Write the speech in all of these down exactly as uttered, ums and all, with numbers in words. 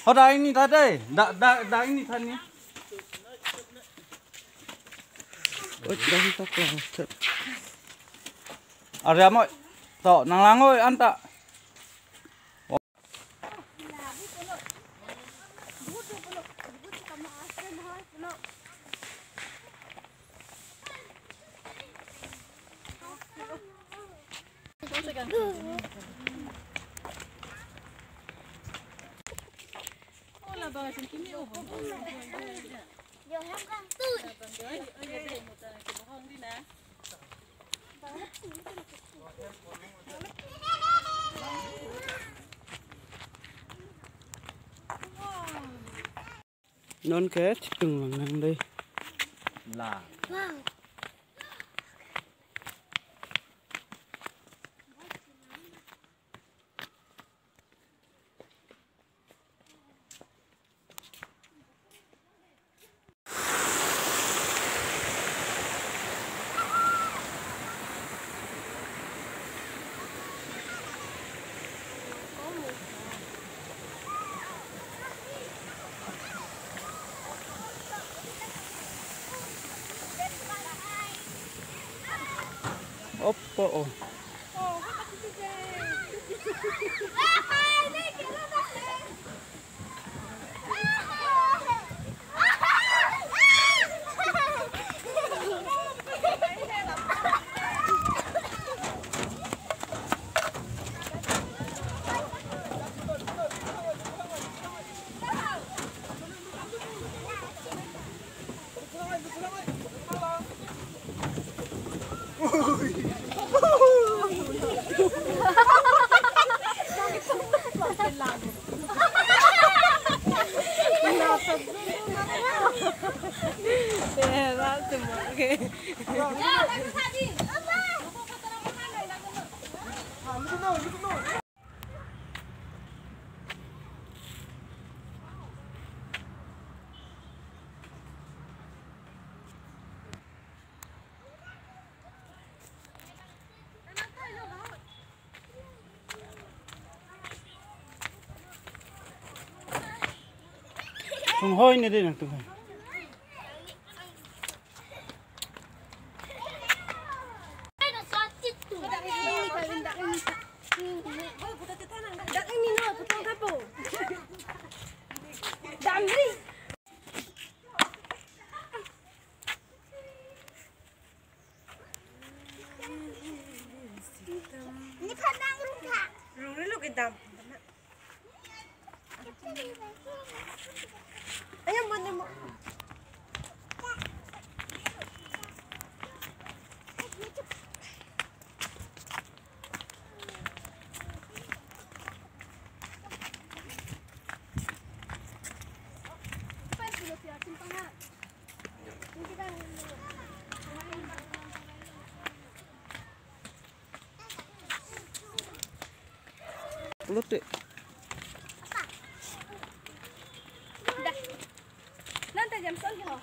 Ho, da ingni tha dei. Da, da, da ingni tha ni. Oi, da ingni tha klo. Are amo. To, nanglang oi anta. Non ke chitung lang nang dei. La. Oppo, oh. Songhoi ne dei nangtum hai. Ni phan nang rung tha. Rung ri lo kedam. Ayam bon demo. Lote. Nanta jam son ho.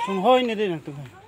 Songhoi ne dei nangtum hai.